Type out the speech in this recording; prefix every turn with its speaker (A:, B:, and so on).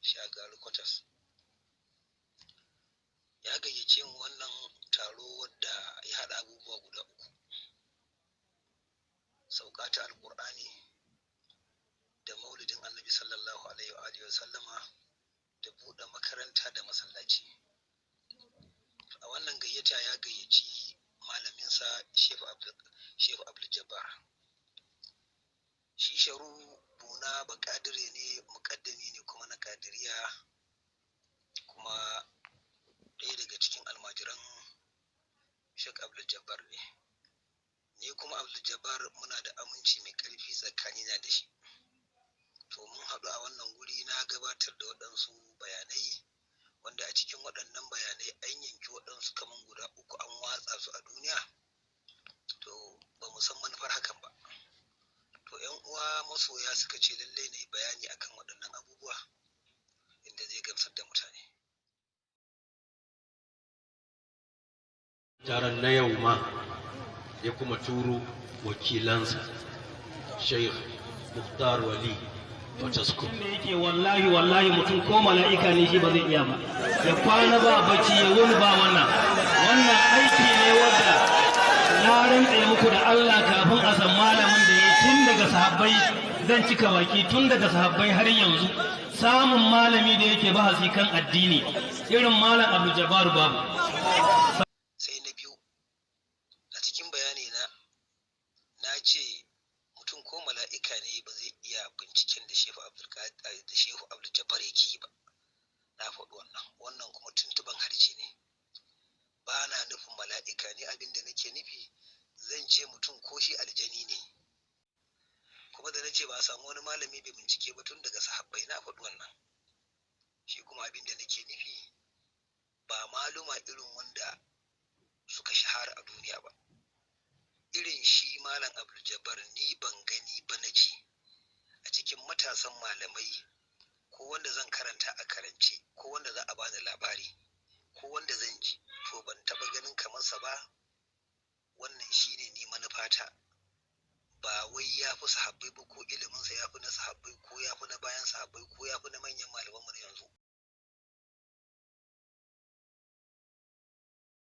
A: Shagari Kwatas. Ya gayyace mu wannan taro wadda ya haɗa abubuwa guda uku: sauka ta Alƙur'ani da maulidin Annabi sallallahu alaihi wa alihi wa sallama da buɗe makaranta da masallaci. A wannan gayyata ya gayyaci malaminsa Shehu Abdul Jabbar. Shi Sharu Buna baƙadire ne, muƙaddami ne kuma na Ƙadiriya, kuma ɗaya daga cikin almajiran Sheikh Abdul Jabbar ne. Ni kuma Abdul Jabbar muna da aminci mai ƙarfi tsakanina da shi. To mun haɗu a wannan guri, na gabatar da waɗansu bayanai wanda a cikin waɗannan bayanai an yanki waɗansu kaman guda uku an watsa su a duniya. To ba mu san manufar hakan ba. To 'yan uwa masoya suka ce lallai na yi bayani akan waɗannan abubuwa inda zai gamsar da mutane.
B: Taron na yau ma ya kuma turo wakilansa Sheikh Muhtar Wali Fatasku.
C: Da yake wallahi wallahi mutum ko mala'ika ne shi ba zai iya ba, ya kwana ba bacci ya wuni ba. Wannan aiki ne wanda na rantse muku da Allah, kafin a san malamin da ya tun daga sahabbai, zan cika baki, tun daga sahabbai har yanzu, samun malami da yake bahasi kan addini irin Malam Abdul Jabbar babu.
A: Sai na biyu, a cikin bayani na, na ce mutum ko mala'ika ne ba zai iya binciken da Shehu Abdul Jabbar yake yi ba. Na faɗi wannan, wannan kuma tuntuban harshe ne. Ba na nufin mala'ika ne. Abin da nake nufi, zan ce mutum ko shi aljani ne. Kuma da na ce ba a samu wani malami bai bincike ba tun daga sahabbai, na faɗi wannan. Shi kuma abin da nake nufi, ba maluma irin wanda suka shahara a duniya ba, irin shi Malam Abdul Jabbar, ni ban gani ba. Na ce a cikin matasan malamai, ko wanda zan karanta a karance, ko wanda za a bani